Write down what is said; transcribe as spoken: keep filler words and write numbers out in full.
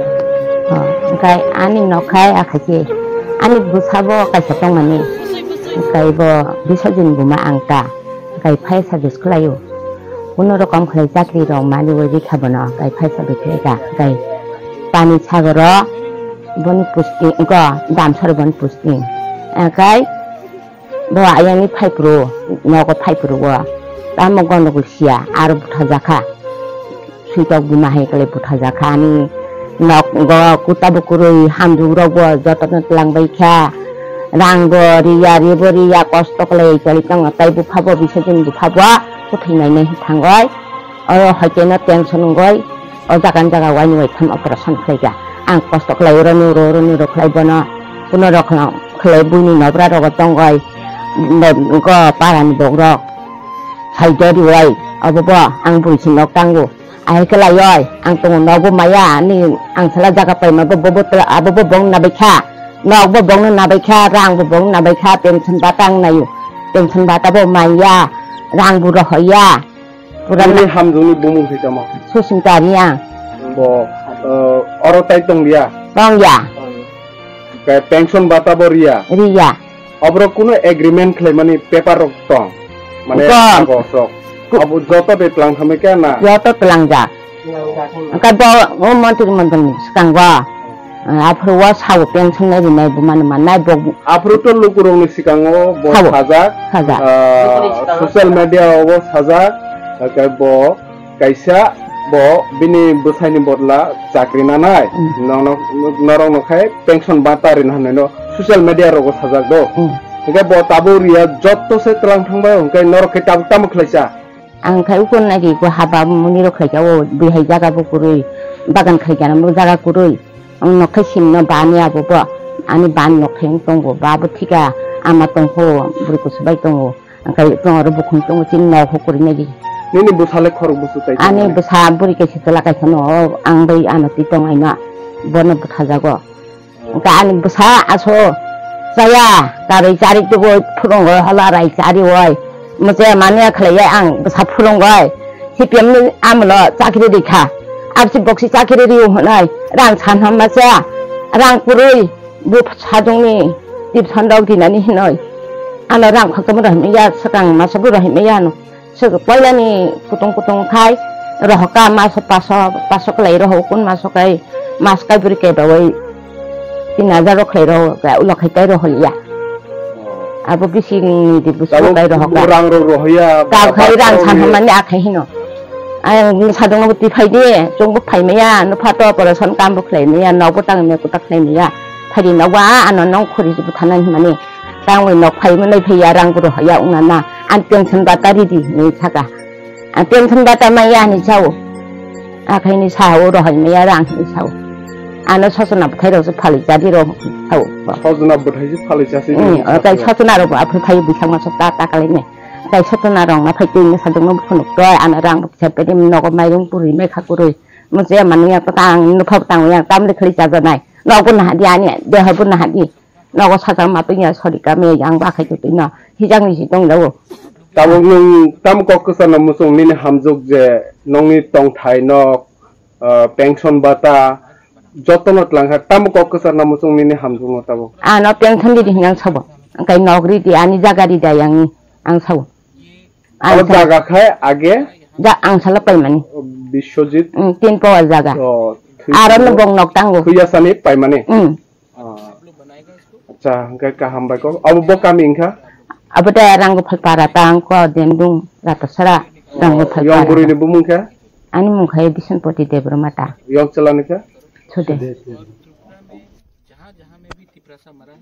Hwnkhe ani nok khai akhai khe ani bwsabo kaisa tongmani, hwnkhe bo Biswajit buma ang ta, hwnkhe fire service khlaio, kuno rokom khlai chakri rok manwi rikha bono, hwnkhe fire service khlai kha, hwnkhe pani sagoro boni posting, go damsoro boni posting, hwnkhe Bo ayangni phaiphuru, nogo phaiphuru o, tamo gondogol siya, aro butharjakha. Suitok buma hai kale butharjakha, ani nogo kuta bo kwrwi, hamjwk rok bo jotono twlang bai kha. Rang bo riya, ri bo riya, kosto khlai choli tongo, tai bupha bo, Biswajit bupha bo, kwthwi nainai thangoi. Oro hoikeno tension wngoi, o jaga ni jaga waini wai tham operation khlai kha. Ang kosto khlai oro ni oro, oro ni oro khlai bono, kuno rok khlai buini nobra rogo tongoi, go para ni bok rok. Sai do riwai, obo bo ang bui si nok tango. Ahai khlai oi, ang tongo nogo maya, ani ang sala jaga paima bo, bo, bo, abo bo bong nabai kha. Nok bo bong nabai kha, rang bo bong nabai kha, tension bata ang naio. Tension bata bo maya, rang bo rohoya. Pura Nini na- hamjwkni bumung khe tamo? Susmita Reang. Bo, eh, oro tai tong liya? Tong ya. Khe pension bata bo riya? Riya. Oborok kuno agreement khlaimani paper rok tong? Mane Tong. kagoj rok? Ku- Abo joto de tlang thamwi khe na? Joto tlangjak. Engkha bo, o montri montri ni swkango. Aphuru o sao pension nai rinai bumani mannai bo. Aphuru to lukurokni sikango bo Sabo. sajak, Sajak. ah, social media o bo sajak, hwnkhe bo kaisa bo bini bwsaini bodla chakri nanai, Mm. nono, norokno khai pension bata rina hwnwi no social media rogo sajak do. Mm. Hwnkhe bo tabuk riya jotto se twlang thangbai hwnkhe norok khe tabuk tamo khlaisa? Ang khai ukon nai ri, bo haba muni rok khlai kha, o bihai jaga bo kwrwi, bagan khai kha, bo jaga kwrwi. Ang nok khai sim no bani abo bo, ani bani nok khai wng tongo, ba bo thika ama tongkho, bwrwi kusu bai tongo, ang khai tongo aro bukhung tongo, chini nok ho kwrwi nai ri. Nini bwsa le khorok busu tai Ani tongmani? bwsa bwrwi kaisa chwla kaisa no, o ang bai ano twi tong ai no, bono bwtha jago. Hwnkhe ani bwsa aso chaya, karwi chari tubui phurungwi hola rai chariwi. Muchaya manya khlaiwi ang bwsa phurungwi. C P M ni amolo chakri rikha. Absi boksi chakri riu hwnwi rang sanham masa, rang kwrwi bu sajongni tip sandok dinani hinwi. Ano rang khoktomo rohimya, swkang masa bu rohimya ano. Swk poilani kutung kutung khai rohokha maso paso, paso kwlai rohok kun maso kai mas kai bwrwi ke dawai tin hajar rok khlai rohok ulo khai tai roholiya. Abo bising ni di busu Tabuk kai rohokha. rang rok rohya, Ka ba- khai ba rang rok san ni- hamani akhai hino. Ang sadong no ti phai di, chong bo phai maya, no phato operation kam bo khlai maya, nok bo tang me kutak khlai maya. Phai di nok ba ano nong khuri bu thanai himani. Tangwi nok phai manai phaiya, rang bo rohya ungna na. Ang tension bata ridi hinwi saka. Ang tension bata maya hinwi sao. Akhaini sao rohoi maya rang hinwi sao. Ano sosona bwthai rok se phalwi jadi rok sao. Sosona bwthai se phalwi chasi Hmm, rok tai sosona. sosona rok bo aphuru phai bwsang masa ta ta kalai ne. Tai sosona rok na phai twi ne sajwk no phunuk toi ano rang bo kisa pedi nogo mairung puri mai kha kwrwi. Mujhe mani ya tang nupha tang yang tamli khali chajanai. Nok bo nahadi ani deha bo nahadi. Nogo sajak ma tongya sori kami yang bakhai twi no hijak ni si tong jago. Tabuk nwng tamo kok kwchar no muchung nini hamjwk je nongni tongthai nok, ah, pension bata jotono twlang kha, tamo kok kwchar no muchung nini hamjwk no tabuk? Ano pension di di hinang sabo. Angkai nok ri di ani jaga ri da yang ang sabo. Ang O sabo. jaga khai age Ja ang sala pai mani. Biswajit, Mm, tin power jaga. oh, thwi Aro no thwi- bong nok tango. thwi yasani pai mani? Mm. Ah. Acha, hwnkhe kaham bai kok. Abo bo kami wngkha? Abo de Rangphal para ta ang ko den dung Ratasara Rangphal Yang para. Bwrwi ni bumung khe? Ani mung khe Bisanpati Debbarma ta. Yang chwla ni khe? Sude. जहाँ जहाँ में भी तिपरासा मरा है,